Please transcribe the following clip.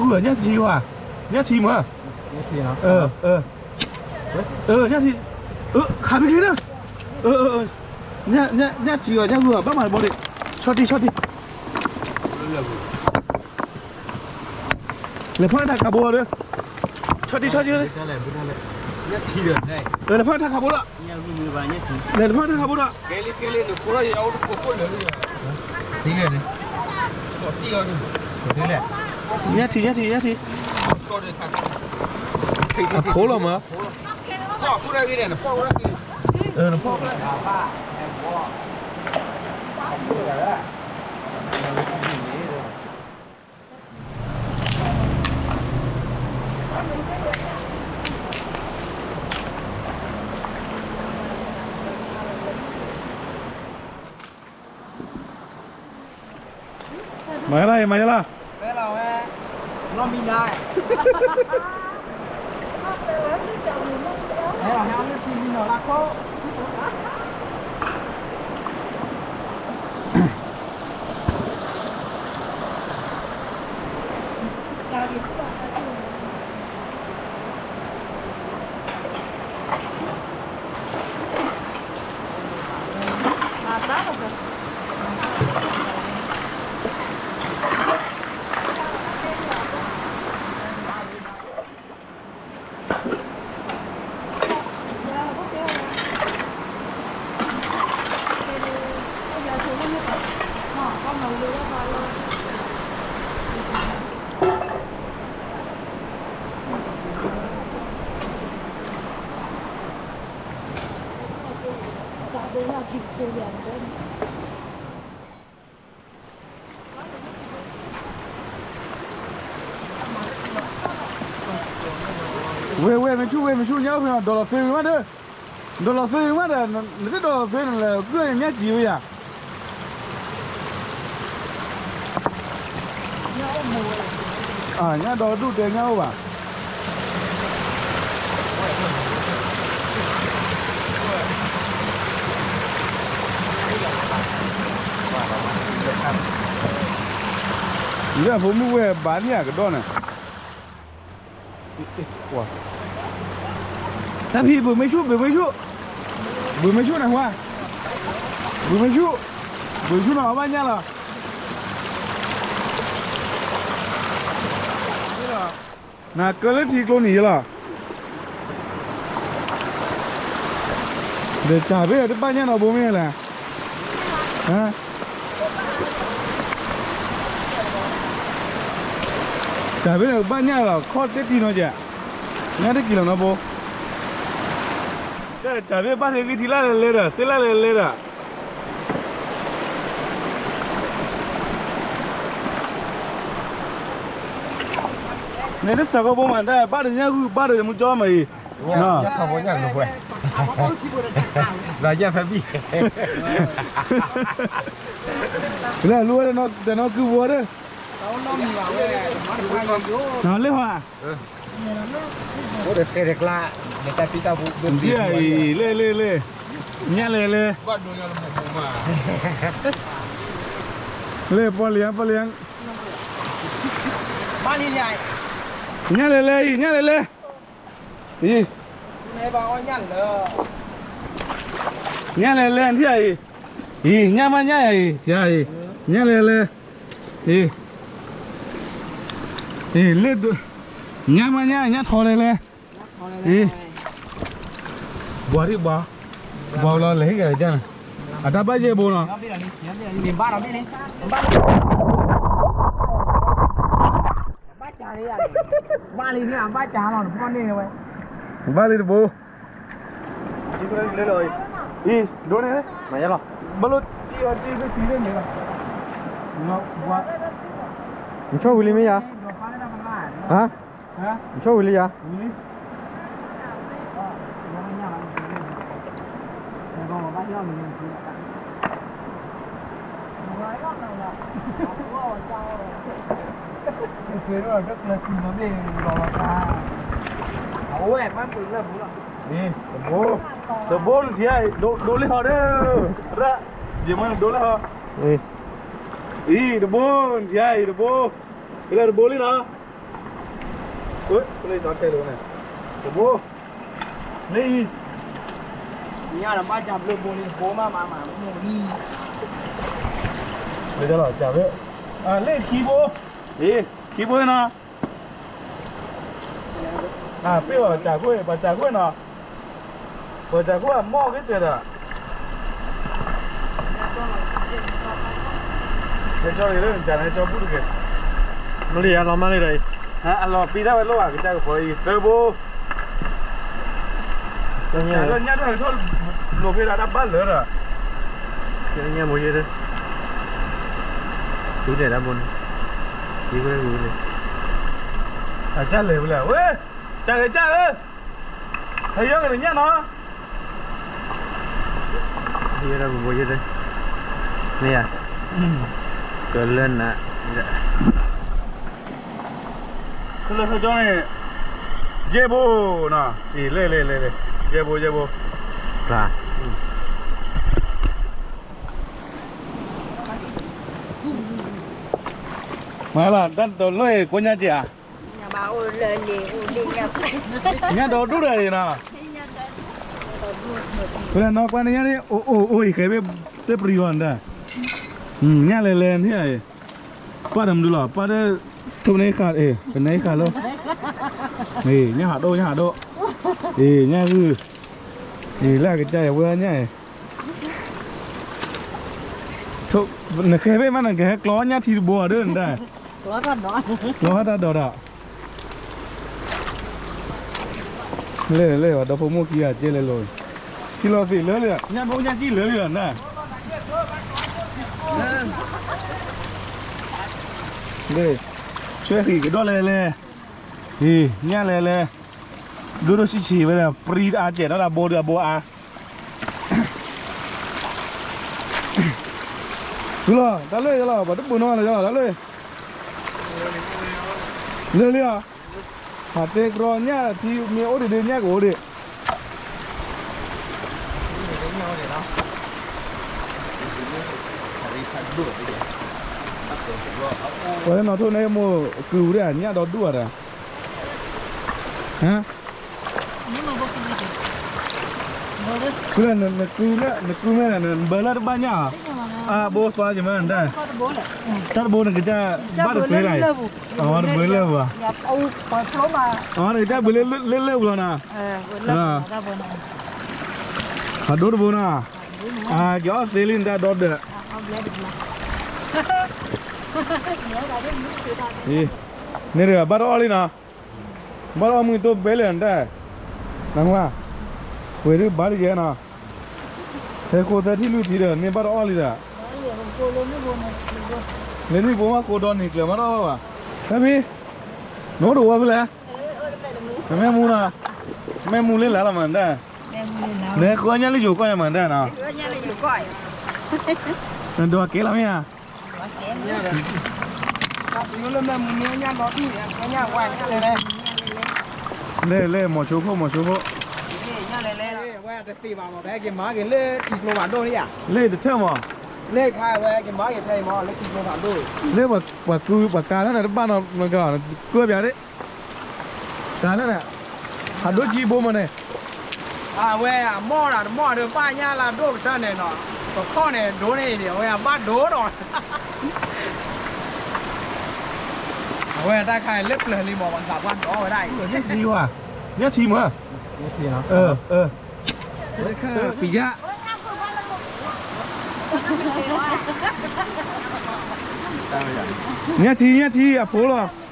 ညၣ်ထံဂီၤ, ညၣ်ထံမး, ညၣ်ထံ, ညၣ်ထံ, ခးမ့ၢ်ခဲဒၢ, ညၣ်ထံဂီၤ, ညၣ်ဂီၤ, ဘၣ်မၤတဘီန့ၣ်, ဆီၣ်တံၢ်ဆီၣ်တံၢ်, လဲၤဖီၣ်တၢ်ခးဘိဒီး, ဆီၣ်တံၢ်ဆီၣ်တံၢ်, လဲၤဖီၣ်တၢ်ခးဘိဒီး, လဲၤဖီၣ်တၢ်ခးဘိဒီး, ညၣ်ထံ ညၣ်ထံ ညၣ်ထံ, အဖိလီၤမး, နဖီၣ်, မၤယလၢ, မၤယလၢ, လီမံၤဒၣ်, ဟဲလီၤဟဲလၢထံမံၤနီၤလၢခိၣ် ဝဲၢ်ဝဲၢ်မ့ၢ်ဆူၣ် ဝဲၢ်မ့ၢ်ဆူၣ် ညၣ်အိၣ်ဖဲန့ၣ် ဒီးလီၤသ့ဝံၤမးဒီး, ဒီးလီၤသ့ဝံၤမးဒီး, နတဒီးလီၤသ့န့ၣ်လဲၣ် ကုၢ်ညၣ်စံးဝဲယၤ, ညၣ်ဒီးဒူၣ်တဲညၣ်အိၣ်ဘၣ်. လၢအဖိမုၣ်ဝဲၢ်ဘၣ်လံဧါကဒီးန့ၣ်, တၢ်ဖံဘုးမ့ၢ်ဆူၣ် ဘုးမ့ၢ်ဆူၣ်, ဘုးမ့ၢ်ဆူၣ်နၢ်ဟူဧါ, ဘုးမ့ၢ်ဆူၣ်, ဘုးမ့ၢ်ဆူၣ်နီၤ အဘၣ်ညၣ်လီၤ. နကၢလၢထံကျိနံၤယလီၤ. ဒီးစၢ်ဖဲဒီးတဘၣ်ညၣ်နီၤဘိမ့ၢ်လဲၣ်, စၢ်ဖဲဒီးဘၣ်ညၣ်လီၤ ခီၣ်တ့ၢ်ထံနီၤကဲ, ညၣ်တကံၤလီၤနီၤဘိ, စၢ်ဖဲဘၣ်သ့ၣ်ဂံၢ်ထံလၢလဲၤလဲၤဒီး သ့ၣ်လၢလဲၤလဲၤဒီး န့ၣ်တစၢ်ကီးဘိမး တၢ်ဘၣ်ဒီးညၣ်ဂုၢ်ဘၣ်ဒီးမူကၠီမးအံၤ, ဒီးညၣ်ဖဲဘံၣ်, လၢလူဝဲတနီၤကုၢ်ဘိဒီး, လၢဟီ, အိၣ်ဒီးတဲတကျါ, ဒ်အံၤ လၢလၢလၢ, ညၣ်လဲၤလဲၤ, လၢပီၣ်လံယါ ပီၣ်လံယါ, ညၣ်လဲၤလဲၤအံၤ ညၣ်လဲၤလဲၤ, အံၤ, ညၣ်လဲၤလဲၤ ထံၣ်အံၤ, အံၤ ညၣ်မးညၣ်အံၤ ထံၣ်အံၤ, ညၣ်လဲၤလဲၤ, အံၤ, အံၤ လၢ, ညၣ်မးညၣ် ညၣ်ထီလဲၤလဲၤ, အံၤ, ဘှါထံၣ်ဘှါ, ဘှါလီၤလဲၤဟ့ၣ်ကဒီးကၢ်န့ၣ်, အတၢ်ဘၣ်ယဲၢ်ဘိနီၤ, ဘၣ်လံတဘိ, အံၤ ဒိၣ်န့ၣ်, ဘၣ်လိၣ်, နဆီၣ်ဝံၤလံမ့ၢ်ယါ, ဟါ, နဆီၣ်ဝံၤလံယါ. တဘိ, တဘိနထံၣ်ဧါ, ဒိလၢဟီဒီး, ရၣ်, ယမ့ၢ်နဒိလၢဟီ, အံၤ တဘိနထံၣ်ဧါ အံၤ တဘိ, လၢတဘိလံနီၤ, လၢညါထဲလိၤန့ၣ်, တဘိ, လၢအံၤ, ညါလၢဘၣ်ကၢ်ဘျၢဘိန့ၣ်တဘိမးမးမးမိၢ်နံၤ, လၢလီၤကၢ်ဘျၢ, လၢခံဘိ, အံၤ, ခံဘိနီၤ, အပ့ၢ်အီၤကၢ်ခိၣ်အံၤ ပှၤကၢ်ခိၣ်နီၤ, ပှၤကၢ်ခိၣ်အမီၢ်က့ၤတဲဒီး ကၢ်လၢကၢ်ဘူၣ်တက့ၢ်, မလံၤအလီၤမၢ်လံဒီးအံၤ, အလီၤပံတၢ်ဝဲလိၣ်ဘၣ် ကစၢ်ကပီၤအံၤ သၢဘိ, လၢညါဒိၣ်ထီၣ်လိာ်ဖဲဒၣ်တၢ်ဘၣ်လၢာ်ဒီး, ကဲညါမိၢ်ယဲဒၣ်, သံလဲၣ်တၢ်ဘိန့ၣ်, သံဝဲဂ့ၤဝဲလဲၣ်, အကၢ်လဲၤဝဲလဲၣ်ဝဲ, ကၢ်ဂ့ၤကၢ်ဧၢ ဟဲယီက့ၤလၢညၣ်နီၤ, ယဲဒၣ်ပဘိယဲဒၣ်, မ့ၢ်ဧါ, ကလၢနၤ, လၢဟဲကၠီန့ၣ်, ယဲၢ်ဘိနီၤ, အံၤ လဲၤလဲၤလဲၤလဲၤ, ယဲၢ်ဘိယဲၢ်ဘိ, မ့ၢ်လီၤ တၢ်တလီၢ်အံၤ ကိးညါက့ၤဧါ, ညၣ်ဒီဒူၣ်ဒီးအံၤနီၤ, ဖဲလဲၣ်နီၤ ကွၢ်န့ၣ်ညါန့ၣ် အိၣ်အိၣ်အိၣ်အံၤ ဃဲၤဘ့ၣ်သ့ၣ်ပရံၤဂီၤနတၢ်, ညၣ်လဲၤလဲၤန့ၣ်အံၤ, ပၢ်ဒီးမနုၤလီၤ ပၢ်ဒီး, ထိၣ်န့ၢ်ဃာ်အံၤ ပနဲဃာ်လၢ, ညၣ်ဟးဒိၣ်ညၣ်ဟးဒိၣ်, အံၤ ညၣ်ဂုၢ်, အံၤ လၢအကစၢ်ယဝဲညၣ်အံၤ နဃဲဘ့ၣ်မး နကဟဲကျီညၣ်ထံတဘိအီၤဒီးနတၢ်, ကျီတၢ်ဒိးဒီး, လဲၤလဲၤ ပှၤဒီဖိမိၢ်ခံဂၤကဲလဲၤလိၤ, ထံလီၤသ့ၣ်လၢလံ, ညၣ်ဘိညၣ်ကံၣ်လၢလံလီၤနတၢ်, လဲၤ, ဆွဲဃံၤကဒီးလဲၤလဲၤ, အံၤ ညၣ်လဲၤလဲၤ, ဒိၣ်ဒိၣ်ဆံးဆံးဝဲဒၣ် ပရံတအါစဲးဒီးတၢ်ဘိဒီးအဘိအါ သုလီၤ တၢ်လၢယလီၤ ပှၤတပူၤနီၤလၢယလီၤ တၢ်လၢ, လၢလံလီၤ, ဟးတဲကြီညၣ်ထံမ့ၢ်အိၣ်ဒံးဒံးညၣ်ကအိၣ်ဒံး, ပှၤလၢနီၢ်ထိၣ်န့ၣ်မိၢ်ကုၢ်ဒၣ် ညၣ်ဒီဒူၣ်အတၢ်, ဟါ ဖုလၢနကုၢ်လၢ နကုၢ်မ့ၢ်နဘၢလၢတဘၣ်ညၣ်ဧါ, အဘိသွါယမ့ၢ်နတၢ်, တၢ်တဘိနကစၢ်ဘၣ်တပှဲၤလၢ်, အတဘိလၢပှၤ, အတကစၢ်ဘၣ်လၢလၢပူၤလီၤနၤ, အဒိတဘိနၤ, အက့ၤအီၣ်သ့လံနတၢ်ဒီဒၢး, န့ၣ်တဂၤဘၣ်တအီၣ်လံနီၤ ဘၣ်တအီၣ်မုၢ်တိၢ်ဘဲလၢာ်နတၢ်, နဝါ, ဝဲဒုးဘၣ်လံယဲနီၤ, ဟဲဃိသၢထံလွံၢ်ထံဒီး န့ၢ်ဘၣ်တအီၣ်လံဒီး, လၢနံၣ်ဘိမးဃိဒီနံၤကျၢၤမးတအီၣ်ဘၣ်ဘၣ်, ဟဲဖံ, နအိၣ်တဝီဖဲလဲၣ်, နမ့ၢ်မူနီၤ, မ့ၢ်မူလၢလၢ်လီၤမးနတၢ်, နဃၢညါလၢယိၤကီၢ်ညါမးနတၢ်နီၤ, နဒိးကဲလီၤမ့ၢ်ဧါ လဲၣ်လဲၣ် မီၤဆိဖိ မီၤဆိဖိ, ဝဲတသ့ဘၣ်မး ပဟဲက့ၤမၤက့ၤလၢထံကျိဖးဒိၣ်န့ၣ်ယါ, လၢတထၢၣ်မး, လၢခါဝဲက့ၤမၤက့ၤဖဲအံၤမး လၢထံကျိဖးဒိၣ်, လၢပှၤကူပှၤကၤလၢနတဘၣ်နီၤ မကၤ, ကၢပၠးဒ့ၣ်, ကၤလၢန, ဖးဒိၣ်ကံဘိမးန့ၣ် အဝဲအမီၢ်ဒီးတမီၢ်ဒီးဘၣ်ညၣ်လၢဒိၣ်ကတၢၢ်န့ၣ်နီၤ, ပခီၣ်န့ၣ်ဒိၣ်န့ၣ် အဝဲအဘၣ်ဒိၣ်ဒီး, အဝဲတၢ်ခါလၢပျၢၤလံမး ပှၤသးပှၢ်ဒိၣ်ဝဲဒၣ်အံၤ, ညၣ်ထံဝါ, ညၣ်ထံမး, ပယါ, ညၣ်ထံ ညၣ်ထံအဖိလီၤ.